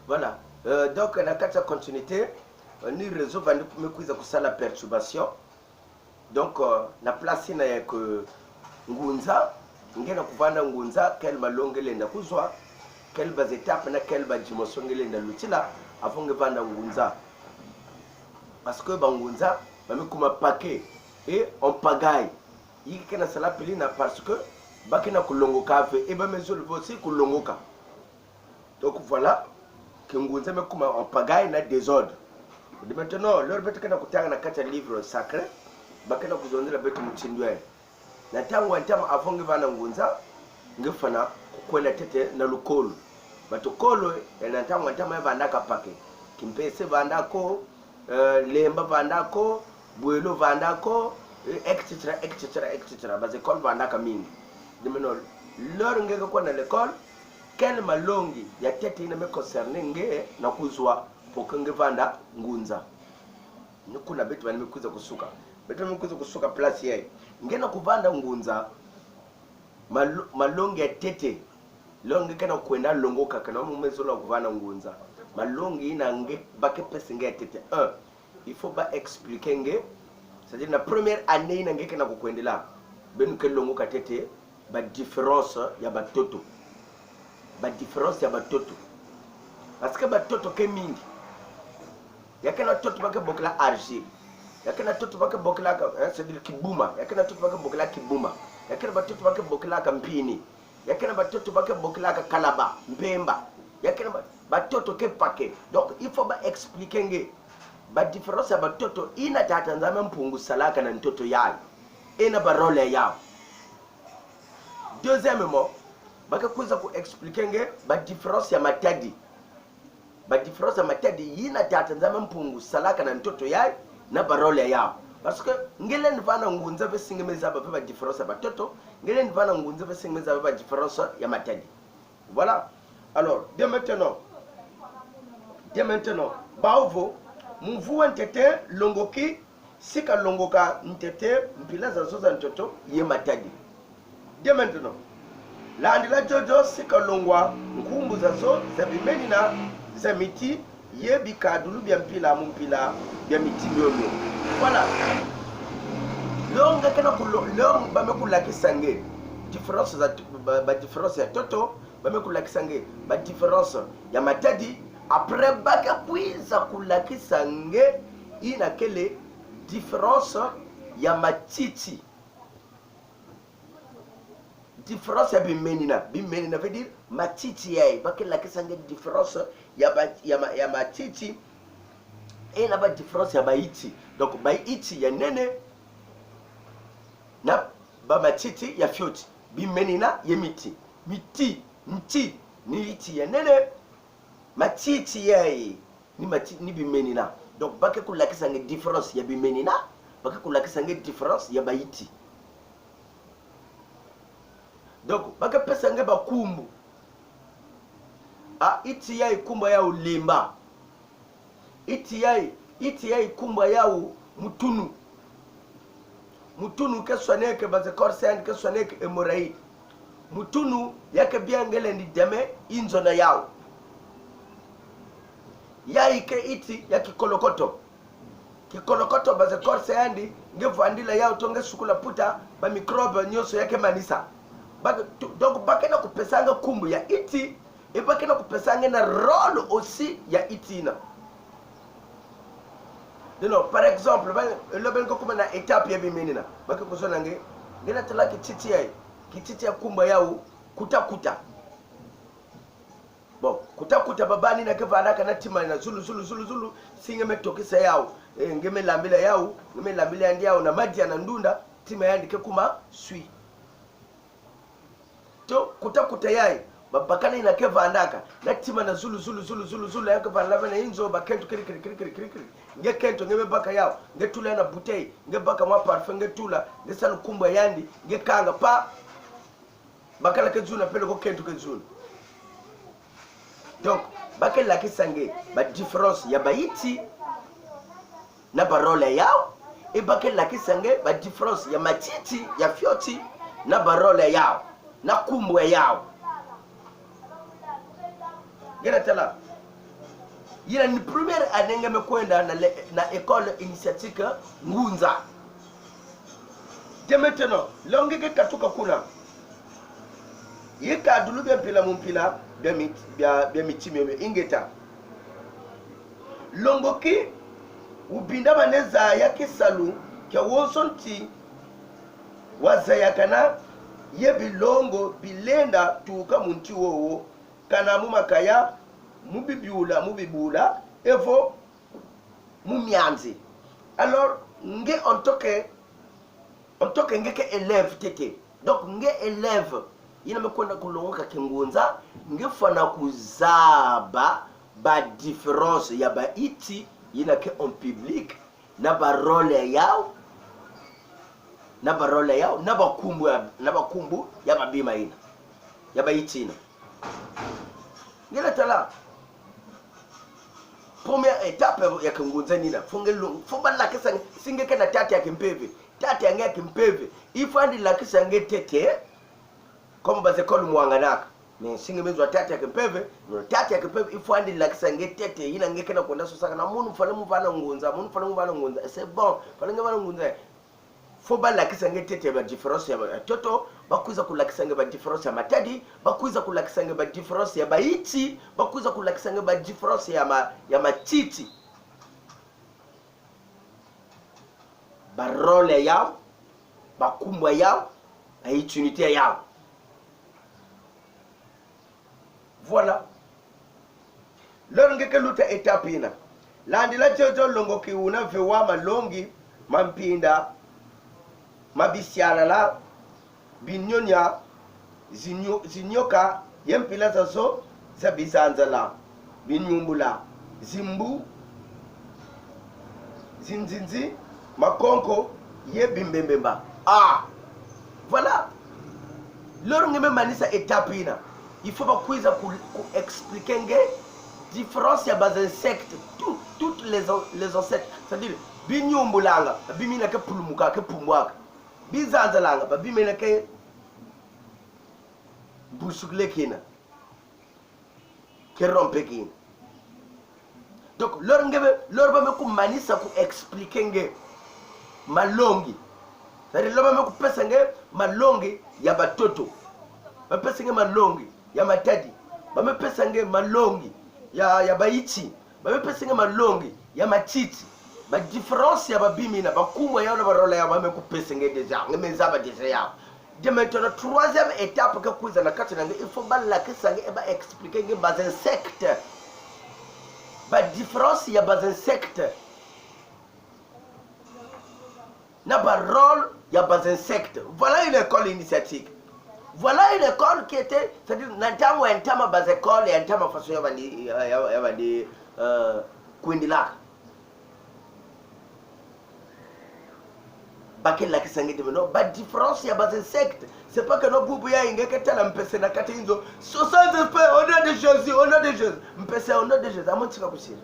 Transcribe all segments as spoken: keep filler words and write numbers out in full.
Voilà. Euh, donc, na kati ya continuité, euh, ni réseau vandi me kwiza kusala perturbation. Donc, euh, na place ina ya ke ngunza, nge na kuvanda ngunza, quel malongi nge lenda kuzwa, quel ba étape na quel ba dimension nge lenda lutila, avant nge vanda ngunza. Parce que ba ngunza, ba me kuma paquet, et en pagaille. Yi ke na sala pili na parce que, ba ke na kulongoka ve, et ba me zole ve aussi kulongoka. Donc voilà, ke ngunza me kuma en pagaille na désordre. Dès maintenant, l'heure beto ke na kutanga na kati ya livre sacré, ba ke na kuzonzela beto mutindo yayi. Na ntangu wa ntama avant nge vana ngunza, nge fana kukwenda ntete na lukolo. But kolo, eh, na ntangu wa ntama ya vandaka paquet. Kimpese vanda ko, eh, Lemba vanda ko, Bwelo vanda ko, eh, et cetera, et cetera, et cetera. Ba école vandaka mingi. Dès maintenant, l'heure nge ke kwenda l'école, quel malongi ya ntete ina me concerner nge na kuzwa, pour que nge vanda ngunza. Ni kuna beto bani me kwiza kusuka. Beto bani me kwiza kusuka place yayi. Nge na kuvanda ngunza, malo-, malongi ya ntete. L'heure nge ke na kwenda longoka, ke na mo me zole kuvanda ngunza. Malongi ina nge ba ke pesa nge ya ntete. Un, il faut ba expliquer nge. C'est-à-dire na première année ina nge ke na kukwendela, beno ke longoka ntete ba différence ya ba ntoto. Ba différence ya ba ntoto. Parce que ba ntoto ke mingi. Ya ke na ntoto ba ke bokila argile. Ya ke na ntoto ba ke bokilaka, hein, c'est-à-dire kibuma. Ya ke na ntoto ba ke bokila kibuma. Ya ke na ba ntoto ba ke bokilaka mpini. Ya ke na ba ntoto ba ke bokilaka kalaba, mpemba. Ya ke na ba, ba ntoto ke paquet. Donc, il faut ba expliquer nge ba différence ya ba ntoto ina Tata Nzambi Mpungu salaka na ntoto yayi, ena ba rôle yayi. Deuxièmement, ba ke kwiza ku expliquer nge ba différence ya matadi. Ba différence ya matadi ina Tata Nzambi Mpungu salaka na ntoto yayi, na ba rôle yayi. Parce que nge lendi vana ngunza vesi nge me zaba ve ba différence ya ba ntoto, nge lendi vana ngunza vesi nge me zaba ve ba différence ya matadi. Voilà. Alors, dès maintenant, dès maintenant, baho vo, mvu wa ntete longoki, sika longoka ntete mpila zazo za ntoto ye matadi. Dès maintenant, landila jojo sika longwa nkumbu zazo za bimenina, za miti, ye bikadulu bia mpila mu mpila bia miti miomio. Voilà. L'heure nge ke na kulo-, l'heure ba me kulakisa nge différence za, ba, ba différence ya ntoto, ba me kulakisa nge ba différence ya matadi. Après, ba ke kwiza kulakisa nge ina kele différence ya matiti. Différence ya bimenina. Bimenina veut dire matiti yayi. Ba ke lakisa nge différence ya ba, ya ma, ya matiti. Ena ba différence ya ba iti. Donc, ba iti ya nene na ba matiti ya fioti. Bimenina ye miti. Miti, miti, ni iti ya nene. Matiti yayi ni mati-, ni bimenina. Donc, ba ke kulakisa nge différence ya bimenina, ba ke kulakisa nge différence ya ba iti. Donc, ba ke pesa nge ba nkumbu. A, iti yayi nkumbu yayi Lemba. Iti yayi, iti yayi nkumbu yayi Mutunu. Mutunu ke swaneke, ba écorce yandi ke swaneke hémorroïde. Mutunu ya ke bia nge lendi deme inzo na yayi. Yayi ke iti ya kikolokoto. Kikolokoto, ba écorce yandi, nge vandila yayi to nge sukula puta, ba microbe nyonso ya ke manisa. Ba ke, tu-, donc ba ke na kupesa nge nkumbu ya iti, et ba ke na kupesa nge na rôle aussi ya iti ina. Dès lors, par exemple, ba, l'heure ba nge ke kuma na étape ya bimenina, ba ke kuzona nge, nge na tala kititi yayi, kititi yayi nkumbu yayi Kutakuta. Bon, Kutakuta, babani ina ke vandaka na tima ina zulu, zulu, zulu, zulu, si nge me tokisa yayi, eh, nge me lambila yayi, nge me lambila yandi yayi na madia na ndunda, tima yandi ke kuma swi. To, Kutakuta yayi, babakana ina ke vandaka na tima na zulu, zulu, zulu, zulu, zulu, ya ke vandaka na inzo, ba kento kiri, kiri, kiri, kiri, kiri, kiri. Nge kento, nge me baka yayi, nge tula na bouteille, nge baka mwa parfum, nge tula, nge sanu nkumbu yandi, nge kanga pa. Bakala ke zuna, peleko kento ke zuna. Donc, ba ke lakisa nge ba différence ya ba iti na ba rôle yayi, et ba ke lakisa nge ba différence ya matiti, ya fioti, na ba rôle yayi, na nkumbu yayi. Nge na tala. Yina ni première année nge me kwenda na le-, na école initiatique Ngunza. Dès maintenant, lor nge ke katuka kuna, ye kadulu bia mpila mu mpila, bia mit-, bia, bia miti miomio, ingeta. Longoki, ubinda mane zaya ki salu, ke wonso nti, wazaya kana, ye bilongo, bilenda, tuka mu nti wowo, kana mu makaya, mu bibiula, mu bibula, evo, mu mianzi. Alors, nge en tant que, en tant que nge ke élève tete. Donc, nge élève, yina me kwenda kulongoka ki Ngunza, nge fwana kuzaba, ba différence ya ba iti, yina ke en public, na ba rôle ya yaw, na ba rôle ya yaw, na ba kumbu ya, na ba kumbu ya ba bima yina. Ya ba iti yina. Nge la tala. Première étape ya ki Ngunza nina. Fo nge lung, fo ba lakisa nge, si nge kena tata ya ki mpeve. Tata ya nge ya ki mpeve. Il faut andi lakisa nge tete. Comme ba ze école mwanganaka. Mais si nge me zwa tata ya ki mpeve, non, tata ya ki mpeve, il faut andi lakisa nge tete, yina nge kena kwenda sosaka na munu fwana mu vana Ngunza, munu fwana mu vana Ngunza. C'est bon, fwana nge vana Ngunza. Fo ba lakisa nge tete ba différence ya ba, eh, toto, ba kwiza kulakisa nge ba différence ya matadi, ba kwiza kulakisa nge ba différence ya ba iti, ba kwiza kulakisa nge ba différence ya ma, ya matiti. Ba rôle ya yaw, ba kumbu ya yaw, ba utilité ya yaw. Voilà. Lor nge ke luta étape yina. Landila jojo longoki una vewa malongi, mampinda, mabisialala, binyonya, zinyo-, zinyoka, ye mpila zazo, za bizanzala, binyumbula, zimbu, zinzinzi, makonko, ye bimbembemba. Ah! Voilà. Lor nge me manisa étape yina, il faut ba kwiza ku, ku expliquer nge différence ya ba insectes, tout, toutes les an-, les insectes. C'est-à-dire, binyumbulanga, ba bimina ke pulumuka, ke pumwaka. Bizanzalanga, ba bimina ke busukle kina. Ke rompe kina. Donc, lor nge me, lor ba me kumanisa ku expliquer nge malongi. C'est-à-dire, lor ba me kupesa nge malongi ya ba toto. Ba pesa nge malongi ya matadi. Ba me pesa nge malongi ya, ya ba iti. Ba me pesa nge malongi ya matiti. Ba différence ya ba bimina, ba kumbu ya yaw na ba rôle ya yaw, ba me kupesa nge déjà. Nge me zaba déjà yaw. Dès maintenant, troisième étape ke kwiza na kati na nge, il faut ba lakisa nge, e ba expliquer nge ba insectes. Ba différence ya ba insectes. Na ba rôle ya ba insectes. Voilà une école initiatique. Voilà une école qui était, c'est-à-dire, na ntango ya ntama ba écoles, ya ntama façon ya bandi, ya, ya, ya bandi, euh, kwendilaka. Ba ke lakisa nge deme, non, ba différence ya ba insectes. C'est pas que non, bubu ya nge ke tala mpese na kati inzo. Soixante espèces, au nom de Jésus, au nom de Jésus. Mpese au nom de Jésus. Amo ntika kusiri.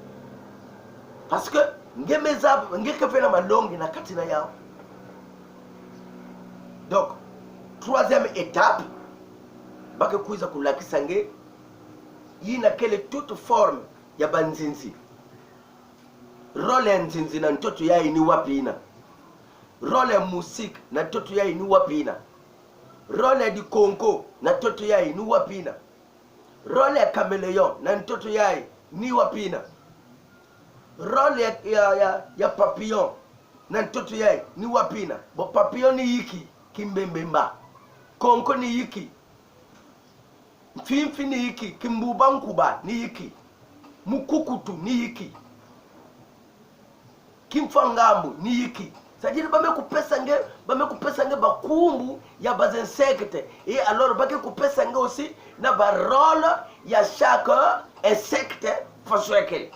Parce que nge me zaba, nge ke fena malongi na kati na yaw. Donc, troisième étape, ba ke kwiza kulakisa nge, yina kele toute forme ya ba nzinzi. Rôle ya nzinzi na ntoto yayi ni wapi yina? Rôle ya musique na ntoto yayi ni wapi yina? Rôle ya dikonko na ntoto yayi ni wapi yina? Rôle ya caméléon na ntoto yayi ni wapi yina? Rôle ya, ya, ya, ya papillon na ntoto yayi ni wapi yina? Bo papillon ni iki? Kimbembemba. Konko ni iki? Mfimfi ni iki? Kimbuba nkuba ni iki? Mukukutu ni iki? Kimfwangambu ni iki? C'est-à-dire, ba me kupesa nge, ba me kupesa nge ba kumbu ya ba insectes. Et alors, ba ke kupesa nge aussi na ba rôle ya chaque insecte, façon ya kele.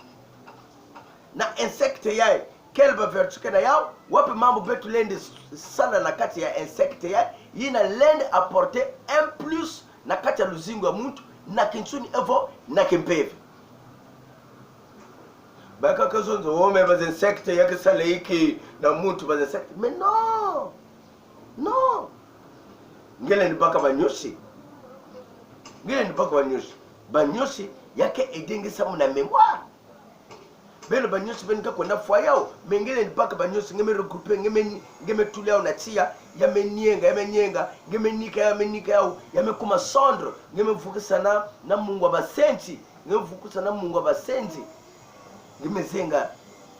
Na insecte yayi, quelle ba vertu ke na yaw, wapi mambu beto lendi s-, sala na kati ya insecte yayi, yina lendi apporter un plus na kati ya luzingu ya muntu, na kinsuni evo, na kimpeve. Ba ka ka zonza, oh, mais ba insectes ya ke sala iki na muntu, ba insectes. Mais non! Non! Nge lendi baka ba nyosi. Nge lendi baka ba nyosi. Ba nyosi, ya ke aider nge samu na mémoire. Beno banyonso beno kakwenda fwa yaw, me ngilendi baka banyonso, nge me regrouper, nge me, nge me tula yaw na tiya, ya me nienga, ya me nienga, nge me nika, ya me nika yaw, ya me kuma cendre, nge me vukisana na mungu wa basenti, nge me vukisana na mungu wa basenti, nge me zenga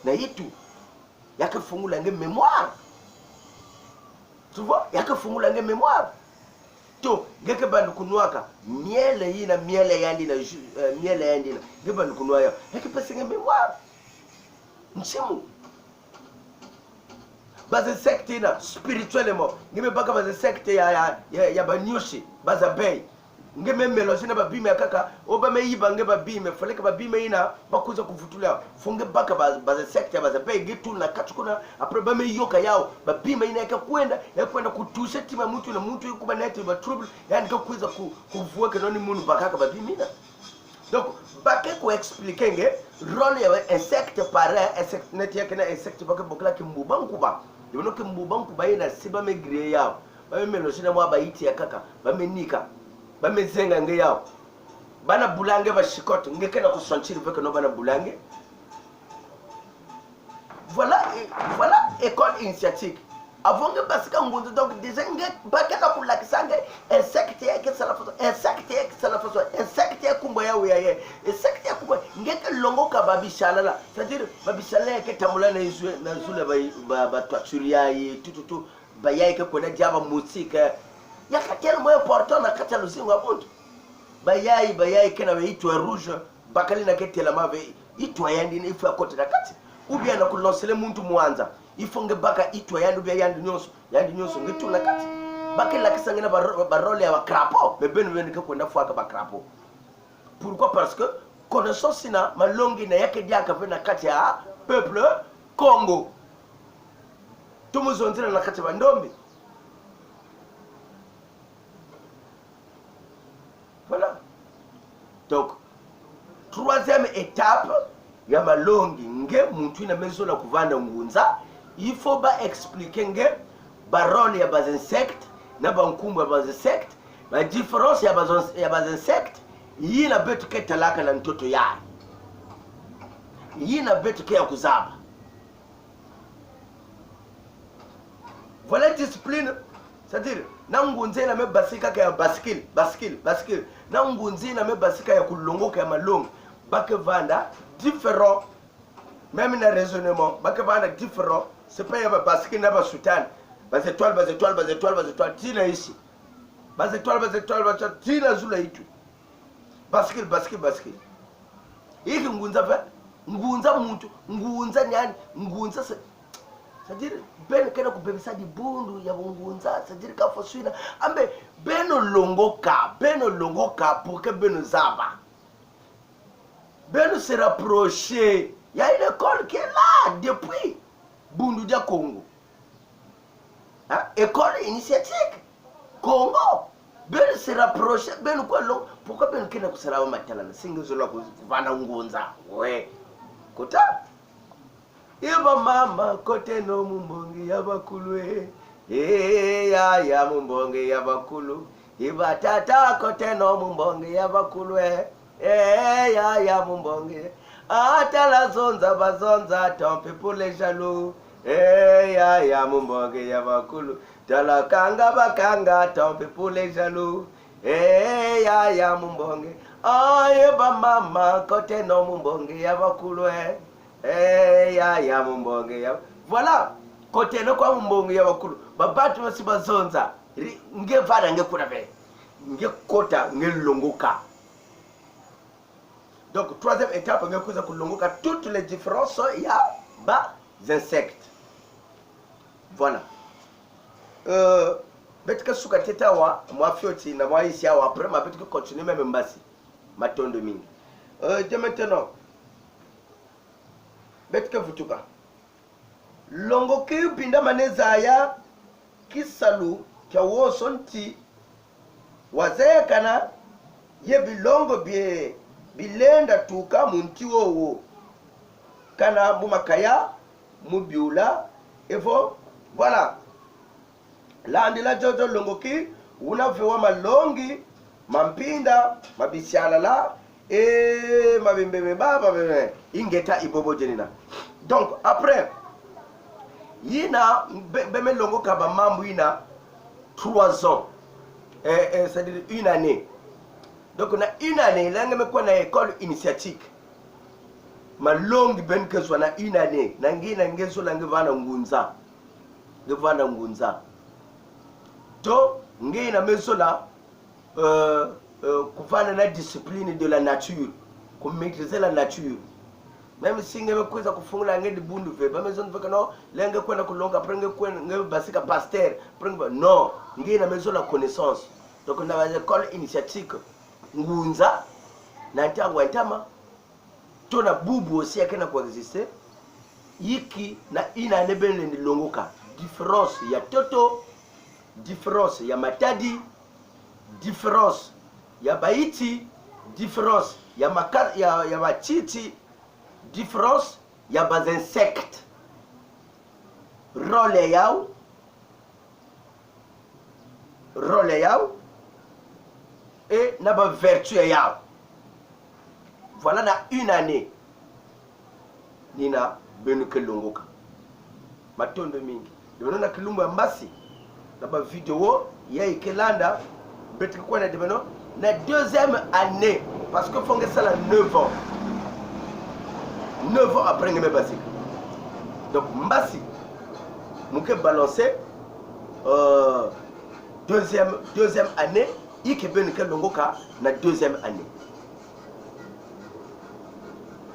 na itu, ya ke fungula nge mémoire. Tu vois, ya ke fungula nge mémoire. To, nge ke banda kunwaka, miel ina, miel yandi ina, ju-, eh, miel yandi ina, nge banda kunwa yaw, ya ke pesa nge mémoire. Nsimu. Bas insectes ina, spirituellement, nge me baka bas insectes ya, ya, ya, ya banyusi, bas abeilles. Nge me mélanger na babima ya kaka, o ba me yiba nge babima, fallait que babima ina ba kwiza kuvutula. Faut nge baka bas, bas insectes ya bas abeilles, nge tula na kati kuna, après ba me yoka yaw, babima ina ya ke kwenda, ya kwenda kutoucher tima muntu, na muntu ya kuba neti ba trouble, yandi ke kwiza ku, kuvwa ke noni munu bakaka babima ina. Donc, ba ke ku expliquer nge rôle ya insecte pareil, insecte neti ya kena insecte ba ke bokila kimbuba nkuba. Yo no kimbuba nkuba ina si ba me griller yaw, ba me mélanger na mwa ba iti ya kaka, ba me nika, ba me zenga nge yaw. Ba na bula nge ba chicotte, nge ke na ku sentir ve ke no ba na bula nge. Voilà, et, voilà, école initiatique. Avant nge basika ngunza, donc déjà nge ba ke na kulakisa nge insecte ya ke sala façon, insecte ya ke sala façon, insecte ya kumba yaw ya ye, insecte ya kumba, nge ke longoka ba bisiala la. C'est-à-dire, ba bisiala ya ke tambula na izu, na zula ba, ba, ba toiture ya ye, tout, tout, tout. Ba ya ke kwenda diaba musique. Ya ke tellement important na kati ya luzingu wa buntu. Ba ya, ba ya ke na ba étoile rouge. Bakala na ke telama ve étoile yandi ina, il faut ya kota na kati. Ou bien na ku lancer muntu mwanza, il faut nge baka étoile yandi, ou bien yandi nyonso, yandi nyonso nge tula na kati. Ba ke lakisa nge na ba ro-, ba rôle ya ba crapaud, mais beno beno ke kwenda fwaka ba crapaud. Pourquoi? Parce que connaissance ina, malongi ina ya ke diaka ve na kati ya peuple Kongo. Tumuzonzila na kati ya ba ndombi. Voilà. Donc, troisième étape ya malongi, nge muntu ina me zola kuvanda ngunza, il faut ba expliquer nge ba rôle ya bas insectes na ba nkumbu ya bas insectes, ba différence ya bas, ya bas insectes, yina beto ke talaka na ntoto yayi, yina beto ke ya kuzaba. Voilà discipline. C'est-à-dire, na ngunza ina me basika ke ya bascule, bascule, bascule. Na ngunza ina me basika ya kulongoka ya malongi, ba ke vanda différent. Même na raisonnement, ba ke vanda différent. C'est pas ya ba bascule na ba soutane. Bas étoiles, bas étoiles, bas étoiles, bas étoiles, tii na isi. Bas étoiles, bas étoiles, bas étoiles, tii na zula itu. Bascule, bascule, bascule. Iki ngunza ve, ngunza muntu, ngunza nyani, ngunza se-, c'est-à-dire, beno ke na kubebesa dibundu ya bungunza, c'est-à-dire ka foswina. Ambe, beno longoka, beno longoka, pour que beno zaba. Beno se rapprocher. Il y a une école qui est là depuis Bundu dia Kongo. Hein? École initiatique Kongo. Beno se rapprocher, beno kwa lo, pourquoi beno ke na kusala wa matalana? Si nge zola ku-, kuvanda ngunza. We. Kota. Iba mama, koteno mu mbongi ya bakulu e. Eh, yaya, mu mbongi ya bakulu. Iba tata, koteno mu mbongi ya bakulu e. Eh, yaya, mu mbongi. Ah, tala zonza, bazonza, tant pis pour les jaloux. Eh, yaya, mu mbongi ya bakulu. Tala kanga, bakanga, tant pis pour les jaloux. Eh, yaya, mu mbongi. Ah, iba mama, koteno mu mbongi ya bakulu e. Eh, yaya, mu mbongi ya. Voilà. Koteno kwa mu mbongi ya bakulu. Babantu basi bazonza. Ri-, nge vanda nge kuna ve. Nge kota, nge longoka. Donc, troisième étape, nge kwiza kulongoka toutes les différences ya ba insectes. Voilà. Euh, beto ke suka tete awa, mwa fioti, na mwa isi awa, après, ma beto ke continuer même mbasi. Matondo mingi. Euh, dès maintenant, beto ke vutuka. Longoki binda mane zaya kisalu kya woso nti wazayakana ye bilongo bye bilenda tuka mu nti wowo. Kana mu makaya, mu byula, evo, voilà. Landila jojo longoki, una vewa malongi, ma mpinda, ma bisyalala, Eh, mabimbi, mabimbi, mabimbi. Ingeta, ibobo jenina. Donc, après, yina, be, be me longoka ba mambu yina, trois ans. Eh, eh, c'est-à-dire une année. Donc, na une année, la nge me kwenda na école initiatique. Malongi be nge kazwa na une année. Na ngina nge zola nge vana ngunza. Nge vana ngunza. To, ngina me zola, euh, euh, kuvana na discipline de la nature, ku maîtriser la nature. Même si nge me kwiza kufungula nge dibundu ve, ba me zonza ve que non, la nge kwenda kulonga, après nge kwenda, nge basika pasteur, après nge ba, non, ngina me zola connaissance. Donc, na ba école initiatique, ngunza, na ntangu ntama, to na bubu aussi ya kena ku exister, yiki na une année be nlendi longoka. Différence ya toto, différence ya matadi, différence ya baiti, différence ya maka, ya, ya batiti, différence ya ba insectes. Rôle yaw, rôle yaw, et na ba vertu yaw. Voilà, na une année. Nina be nge ke longoka. Matondo mingi. Debeno na kilumbu ya mbasi, na ba vidéo ya i ke landa, beto ke kwenda debeno na deuxième année. Parce que faut nge sala neuf ans. Neuf ans après nge me basika. Donc, mbasi, mu ke balancer, euh, deuxième, deuxième année, yiki be nge ke longoka na deuxième année.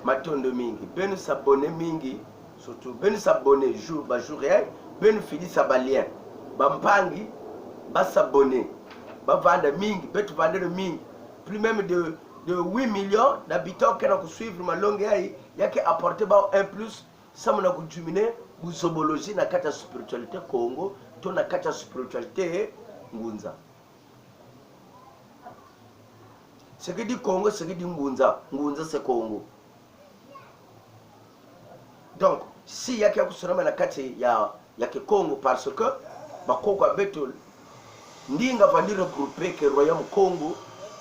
Matondo mingi. Beno s'abonner mingi, surtout beno s'abonner jour, ba jour ya, beno filisa ba lien. Bampangi ba s'abonner. Ba vanda mingi, beto vanda mingi. Plus même de, de huit millions d'habitants kena ku suivre malongi ya, ya ke apporter ba un plus, samna ku jumine bu zobologie na kati ya spiritualité Kongo, to na kati ya spiritualité ngunza. Seki di Kongo, seki di ngunza, ngunza se Kongo. Donc, si ya ke ya kusurama na kati ya, ya Kikongo, parce que bakoko ya beto, ndinga vandi regrouper que royaume Kongo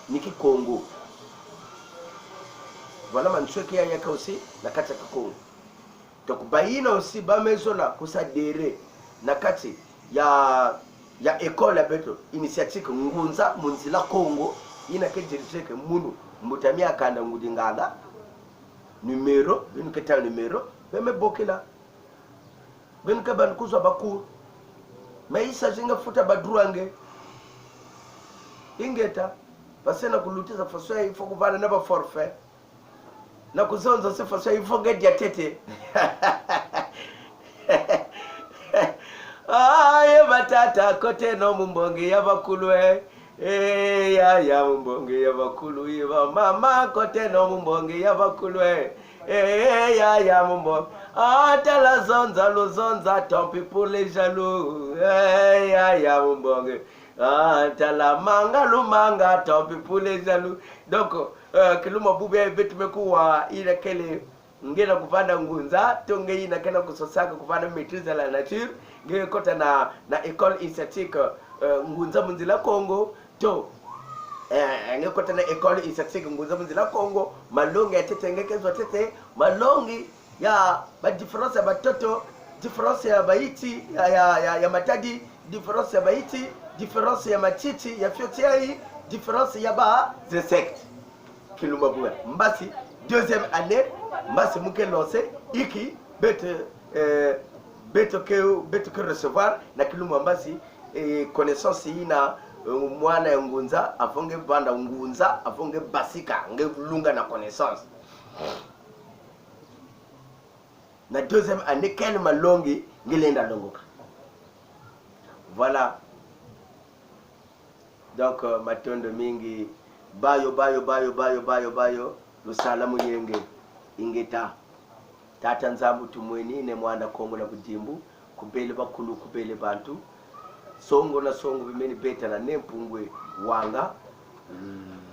ni Kikongo. Voilà, mansweki ya, ya ke aussi na kati ya Kikongo. Donc, bayina aussi ba me zola ku s'adhérer na kati ya, ya école ya beto, initiatique Ngunza mu Nzila Kongo, yina ke diriger que munu, mbuta Miakanda Ngudi Nganga, numéro, beno ke tala numéro, be me bokila. Beno ke banda kuzwa ba cours. Mais il s'agit nge futa ba droit nge. Ingeta, parce que na kulutisa façon ya, il faut kuvana na ba forfait. Na kuzonza se façon ya, il faut nge dia tete. Ah, ye batata, koteno mu mbongi ya bakulu e. Eh, yaya, mu mbongi ya bakulu, ye bamama, koteno mu mbongi ya bakulu e. Eh, yaya, mu mbongi. Ah, tala zonza, luzonza, tant pis pour les jaloux. Eh, yaya, mu mbongi. Ah, tala manga, lumanga, tant pis pour les jaloux. Donc, euh, kiluma bubia beto me kuwa, ila kele, nge na kuvanda ngunza, to nge yina kena kusosaka kuvanda maîtrise de la nature, nge kota na, na école initiatique, euh, Ngunza mu Nzila Kongo, to, eh, nge kota na école initiatique Ngunza mu Nzila Kongo, malongi ya tete nge kezwa tete, malongi ya ba différence ya batoto, différence ya baiti, ya, ya, ya, ya matadi, différence ya baiti, différence ya matiti, ya fioti ayi, différence ya ba insectes. Kiluma bubia. Mbasi, deuxième année, mbasi mu ke lancer, iki, beto, euh, beto ke, beto ke recevoir, na kiluma mbasi, eh, connaissance yina, euh, mwana ya ngunza, avant nge vanda ngunza, avant nge basika, nge lunga na connaissance. Na deuxième année, kele malongi nge lenda longoka. Voilà. Donc, euh, matondo mingi. Bayo, bayo, bayo, bayo, bayo, bayo. Lusala muyenge. Ingeta. Tata Nzambi tumweni, ne Mwanda Kongo na Budimbu. Kubele bakulu, kubele bantu. Songo na songo bimeni betala ne Mpungwe Wanga. Mm.